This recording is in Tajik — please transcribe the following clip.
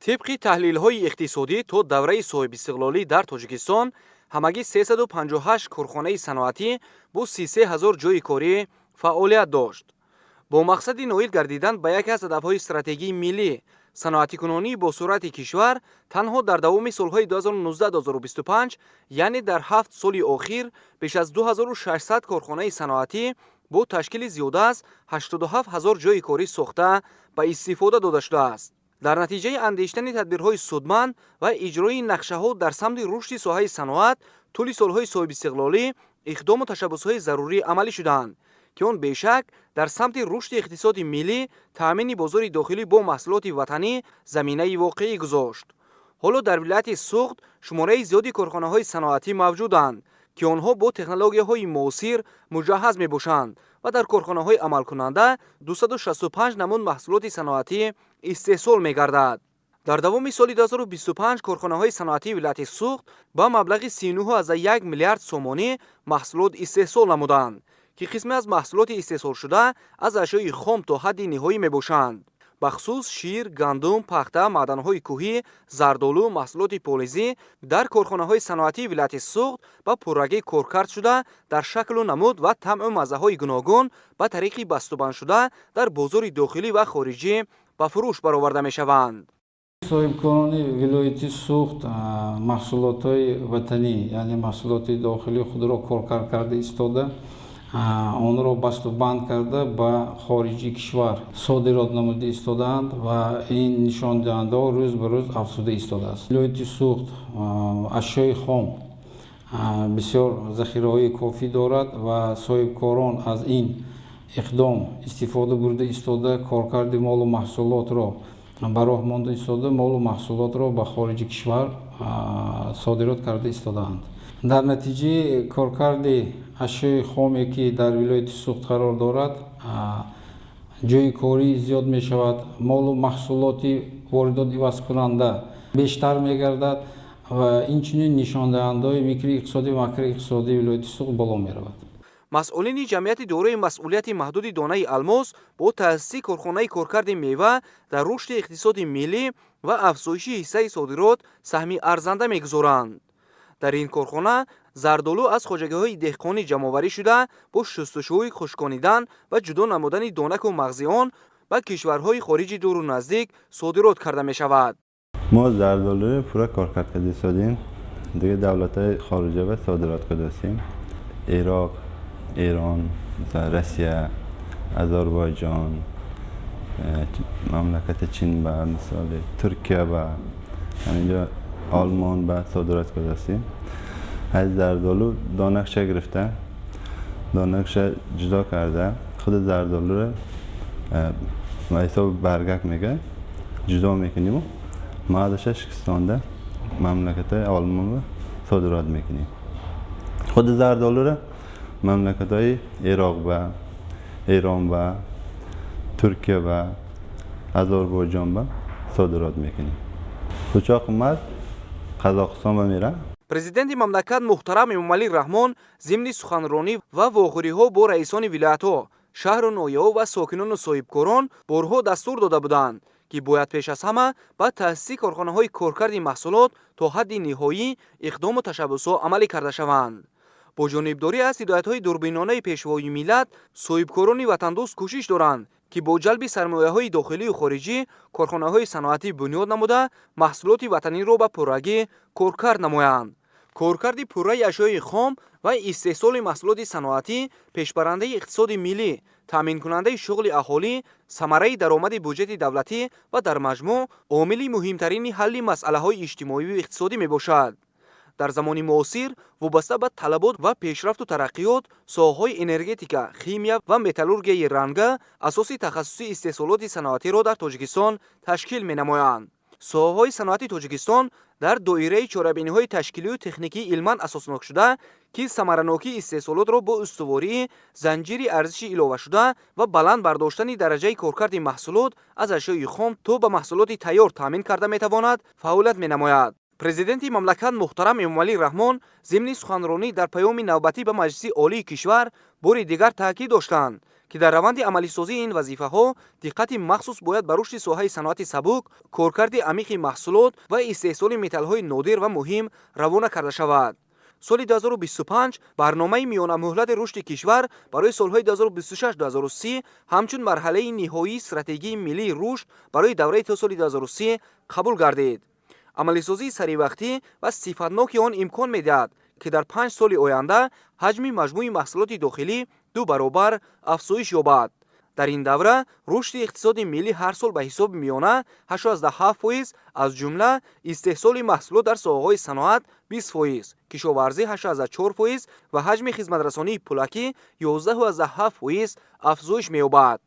Тибқи таҳлилҳои иқтисодӣ, то давраи соҳибистиқлолӣ дар Тоҷикистон ҳамагӣ 358 корхонаи саноатӣ бо 33 ҳазор ҷойи корӣ фаъолият дошт. Бо мақсади ноил гардидан ба яке аз ҳадафҳои стратегии миллӣ, саноатикунонии босуръати кишвар, танҳо дар давоми солҳои 2019-2025, яъне дар 7 соли охир, беш аз 2600 корхонаи саноатӣ бо ташкили зиёда аз 87 ҳазор ҷойи корӣ сохта ба истифода дода шудааст. Дар натиҷаи андешидани тадбирҳои судманд ва иҷрои нақшаҳо дар самти рушди соҳаи саноат, тӯли солҳои соҳибистиқлолӣ иқдому ташаббусҳои зарурӣ амалӣ шудаанд, ки он бешак дар самти рушди иқтисоди миллӣ, таъмини бозори дохилӣ бо маҳсулоти ватанӣ заминаи воқеӣ гузошт. Ҳоло дар вилояти Суғд шумораи зиёди корхонаҳои саноатӣ мавҷуданд, ки онҳо бо технологияҳои муосир муҷаҳҳаз мебошанд ва дар корхонаҳои амалкунанда 265 намуд маҳсулоти саноатӣ истеҳсол мегардад. Дар давоми соли 2025 корхонаҳои саноатии вилояти Суғд ба маблағи 39,1 миллиард сомонӣ маҳсулот истеҳсол намуданд, ки қисме аз маҳсулоти истеҳсолшуда аз ашёи хом то ҳадди ниҳоӣ мебошанд. Бахусус шир, гандум, пахта, маъданҳои кӯҳӣ, зардолу, маҳсулоти полизӣ дар корхонаҳои саноатии вилояти Суғд ба пуррагӣ коркард шуда, дар шаклу намуд ва таъму маззаҳои гуногун ба тариқи бастубандшуда дар бозори дохилӣ ва хориҷӣ ба фурӯш бароварда мешаванд. Соҳибкорони вилояти Суғд маҳсулотҳои ватанӣ, яъне маҳсулоти дохилии худро коркард карда истода, онро бастубанд карда, ба хориҷи кишвар содирот намуда истодаанд ва ин нишондиҳандаҳо рӯз ба рӯз афзуда истодааст. Вилояти Суғд ашёи хом бисёр захираҳои кофӣ дорад ва соҳибкорон аз ин иқдом истифода бурда истода, коркарди молу маҳсулотро ба роҳ монда истода, молу маҳсулотро ба хориҷи кишвар содирот карда истодаанд. Дар натиҷаи коркарди ашёи хоме, ки дар вилояти Суғд қарор дорад, ҷойи корӣ зиёд мешавад, молу маҳсулоти воридот ивазкунанда бештар мегардад ва инчунин нишондиҳандаҳои микроиқтисодӣ ва макроиқтисодии вилояти Суғд боло меравад. Масъулини ҷамъияти дорои масъулияти маҳдуди «Донаи алмос» бо таъсиси корхонаи коркарди мева дар рушди иқтисоди миллӣ ва афзоиши ҳиссаи содирот саҳми арзанда мегузоранд. Дар ин корхона зардолу аз хоҷагиҳои деҳқонӣ ҷамъоварӣ шуда, бо шустушӯй, хушконидан ва ҷудо намудани донаку мағзи он ба кишварҳои хориҷи дуру наздик содирот карда мешавад. Мо зардолуи пурра коркард карда истодем, дига давлатҳои хориҷа ба содирот кардастем: Ироқ, Эрон, Россия, Озарбойҷон, мамлакати Чин, ба мисоли Туркия, ба ҳаминҷо Олмон ба содирот кардастем. Аз зардолу донакша гирифта, донакша ҷудо карда, худи зардолуро ба ҳисоби баргак мега ҷудо мекуниму мағзаша шикистонда, мамлакатҳои Олмонро содирот мекунем. Худи зардолуро мамлакатҳои Ироқ ба, Эрон ба, Туркия ба, Озарбойҷон ба содирот мекунем. Пучоқи мағз Қазоқистон ба мерам. Президенти мамлакат муҳтарам Эмомалӣ Раҳмон зимни суханронӣ ва вохӯриҳо бо раисони вилоятҳо, шаҳру ноҳияҳо ва сокинону соҳибкорон борҳо дастур дода буданд, ки бояд пеш аз ҳама ба таъсиси корхонаҳои коркарди маҳсулот то ҳадди ниҳоӣ иқдому ташаббусҳо амалӣ карда шаванд. Бо ҷонибдорӣ аз ҳидоятҳои дурбинонаи Пешвои миллат, соҳибкорони ватандӯст кӯшиш доранд, ки бо ҷалби сармояҳои дохилию хориҷӣ корхонаҳои саноатӣ бунёд намуда, маҳсулоти ватаниро ба пуррагӣ коркард намоянд. Коркарди пурраи ашёи хом ва истеҳсоли маҳсулоти саноатӣ пешбарандаи иқтисоди миллӣ, таъминкунандаи шуғли аҳолӣ, самараи даромади буҷети давлатӣ ва дар маҷмӯъ омили муҳимтарини ҳалли масъалаҳои иҷтимоию иқтисодӣ мебошад. Дар замони муосир, вобаста ба талабот ва пешрафту тараққиёт, соҳаҳои энергетика, химия ва металлургияи ранга асоси тахассусии истеҳсолоти саноатиро дар Тоҷикистон ташкил менамоянд. Соҳаҳои саноати Тоҷикистон дар доираи чорабиниҳои ташкилию техникии илман асоснокшуда, ки самаранокии истеҳсолотро бо устувории занҷири арзиши иловашуда ва баланд бардоштани дараҷаи коркарди маҳсулот аз ашёи хом то ба маҳсулоти тайёр таъмин карда метавонад, фаъолият менамояд. Президенти мамлакат муҳтарам Эмомалӣ Раҳмон зимни суханронӣ дар паёми навбатӣ ба Маҷлиси Олии кишвар бори дигар таъкид доштанд, ки дар раванди амалисозии ин вазифаҳо диққати махсус бояд ба рушди соҳаи саноати сабук, коркарди амиқи маҳсулот ва истеҳсоли металлҳои нодир ва муҳим равона карда шавад. Соли 2025 барномаи миёнамуҳлати рушди кишвар барои солҳои 2026-2030 ҳамчун марҳалаи ниҳоии стратегияи миллии рушд барои давраи то соли 2030 қабул гардид. Амалисозии саривақтӣ ва сифатноки он имкон медиҳад, ки дар 5 соли оянда ҳаҷми маҷмӯи маҳсулоти дохилӣ 2 баробар афзоиш ёбад. Дар ин давра рушди иқтисоди миллӣ ҳар сол ба ҳисоби миёна 8,7%, аз ҷумла истеҳсоли маҳсулот дар соҳаҳои саноат 20%, кишоварзӣ 8,4% ва ҳаҷми хизматрасонии пулакӣ 11,7% афзоиш меёбад.